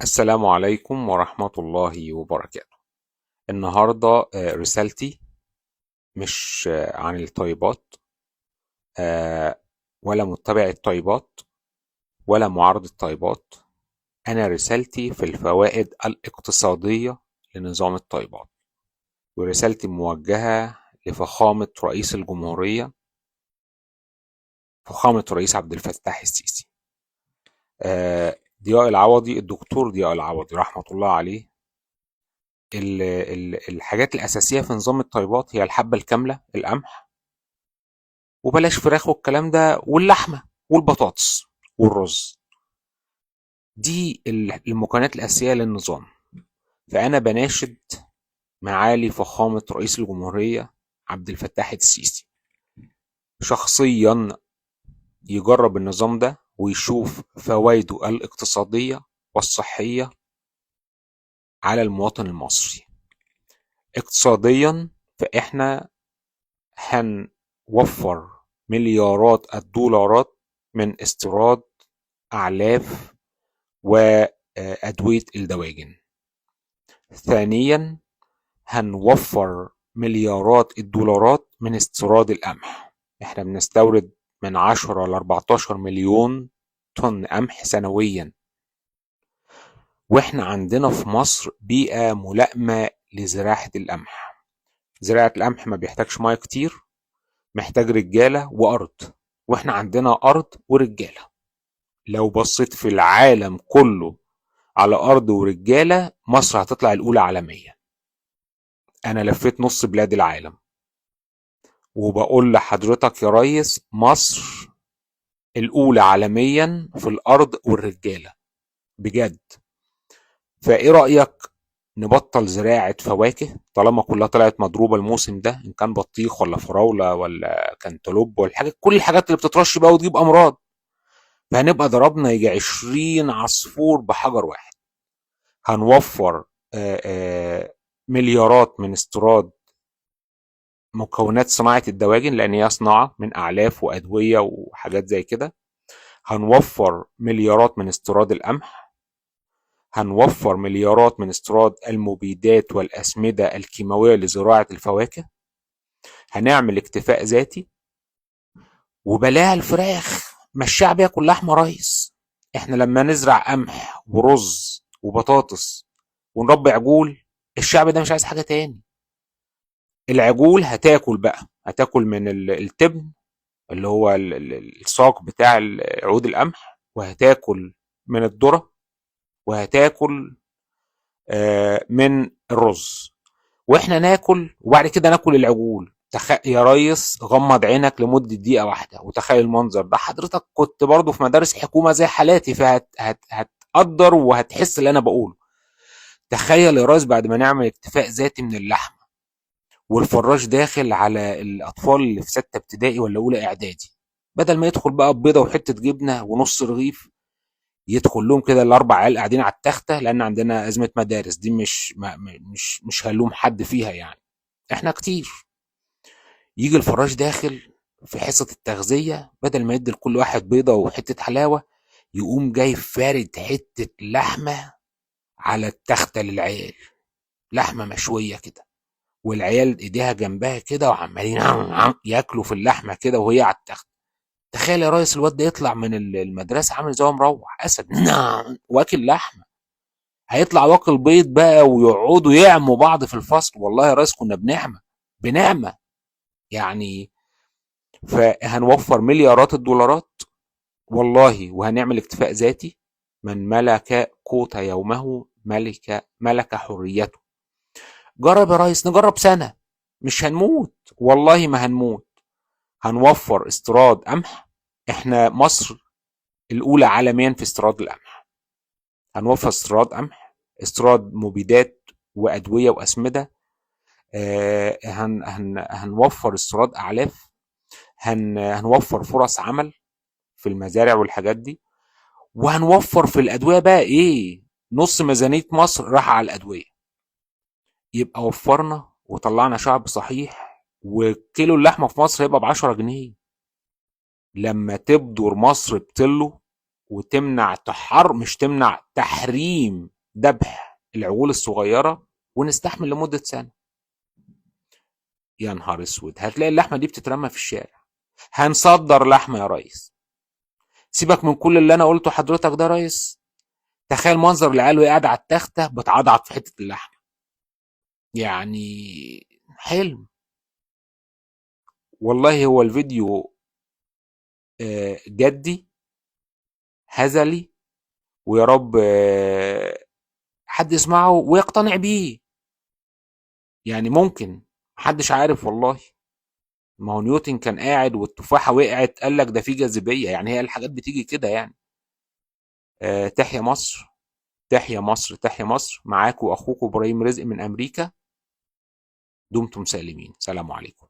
السلام عليكم ورحمة الله وبركاته. النهاردة رسالتي مش عن الطيبات، ولا متبع الطيبات ولا معارض الطيبات. أنا رسالتي في الفوائد الاقتصادية لنظام الطيبات، ورسالتي موجهة لفخامة رئيس الجمهورية، فخامة الرئيس عبد الفتاح السيسي. ضياء العوضي، الدكتور ضياء العوضي رحمة الله عليه. الحاجات الأساسية في نظام الطيبات هي الحبة الكاملة، القمح، وبلاش فراخ والكلام ده، واللحمة والبطاطس والرز. دي المكونات الأساسية للنظام. فأنا بناشد معالي فخامة رئيس الجمهورية عبد الفتاح السيسي شخصيا يجرب النظام ده ويشوف فوائده الاقتصادية والصحية على المواطن المصري. اقتصاديا فإحنا هنوفر مليارات الدولارات من استيراد أعلاف وأدوية الدواجن. ثانيا هنوفر مليارات الدولارات من استيراد القمح. احنا بنستورد من 10 ل 14 مليون طن قمح سنويا، واحنا عندنا في مصر بيئة ملائمة لزراعة القمح. زراعة القمح ما بيحتاجش مية كتير، محتاج رجالة وأرض، واحنا عندنا أرض ورجالة. لو بصيت في العالم كله على أرض ورجالة، مصر هتطلع الأولى عالميا. أنا لفيت نص بلاد العالم، وبقول لحضرتك يا ريس، مصر الأولى عالميا في الأرض والرجالة بجد. فإيه رأيك نبطل زراعة فواكه طالما كلها طلعت مضروبة الموسم ده، إن كان بطيخ ولا فراولة ولا كانتالوب ولا حاجة، كل الحاجات اللي بتترش بقى وتجيب أمراض. فهنبقى ضربنا يجي 20 عصفور بحجر واحد. هنوفر مليارات من استيراد مكونات صناعة الدواجن، لأن هي صناعة من أعلاف وأدوية وحاجات زي كده. هنوفر مليارات من استيراد القمح. هنوفر مليارات من استيراد المبيدات والأسمدة الكيماوية لزراعة الفواكه. هنعمل اكتفاء ذاتي. وبلاها الفراخ، ما الشعب ياكل لحمة ريس. احنا لما نزرع قمح ورز وبطاطس ونربي عجول، الشعب ده مش عايز حاجة تاني. العجول هتاكل بقى، هتاكل من التبن اللي هو الساق بتاع عود القمح، وهتاكل من الذرة، وهتاكل من الرز، واحنا ناكل، وبعد كده ناكل العجول. يا ريس غمض عينك لمدة دقيقة واحدة وتخيل المنظر ده. حضرتك كنت برضو في مدارس حكومة زي حالاتي، فهتقدر وهتحس اللي أنا بقوله. تخيل يا ريس بعد ما نعمل اكتفاء ذاتي من اللحمة، والفراش داخل على الأطفال اللي في 6 ابتدائي ولا أولى إعدادي، بدل ما يدخل بقى بيضة وحتة جبنة ونص رغيف، يدخل لهم كده الأربع عيال قاعدين على التختة، لأن عندنا أزمة مدارس دي مش هلوم حد فيها يعني، إحنا كتير. يجي الفراش داخل في حصة التغذية، بدل ما يدي لكل واحد بيضة وحتة حلاوة، يقوم جاي فارد حتة لحمة على التختة للعيال، لحمة مشوية كده، والعيال ايديها جنبها كده وعمالين ياكلوا في اللحمة كده وهي على التخت. تخيل يا ريس الواد ده يطلع من المدرسة عامل زي هو مروح أسد، واكل لحمة، هيطلع واكل بيض بقى، ويقعدوا يعموا بعض في الفصل. والله يا ريس كنا بنعمة بنعمة يعني. فهنوفر مليارات الدولارات والله، وهنعمل اكتفاء ذاتي. من ملك قوت يومه ملك حريته. جرب يا ريس، نجرب سنة، مش هنموت والله ما هنموت. هنوفر استيراد قمح، احنا مصر الأولى عالميا في استيراد القمح. هنوفر استيراد قمح، استيراد مبيدات وأدوية وأسمدة، هنوفر استيراد أعلاف، هنوفر فرص عمل في المزارع والحاجات دي، وهنوفر في الأدوية بقى إيه، نص ميزانية مصر راح على الأدوية. يبقى وفرنا وطلعنا شعب صحيح. وكيلو اللحمة في مصر هيبقى ب10 جنيه. لما تبدر مصر بتلو وتمنع مش تمنع، تحريم ذبح العجول الصغيرة، ونستحمل لمدة سنة. يا نهار اسود، هتلاقي اللحمة دي بتترمى في الشارع. هنصدر لحمة يا ريس. سيبك من كل اللي انا قلته حضرتك ده يا ريس. تخيل منظر العيال وهي قاعدة على التخته بتعضعض في حتة اللحمة، يعني حلم والله. هو الفيديو جدي هزلي، ويا رب حد يسمعه ويقتنع بيه. يعني ممكن محدش عارف والله. ما هو نيوتن كان قاعد والتفاحة وقعت قال لك ده في جاذبية، يعني هي الحاجات بتيجي كده يعني. تحيا مصر، تحيا مصر، تحيا مصر. معاكم أخوكم إبراهيم رزق من أمريكا. دمتم سالمين. سلام عليكم.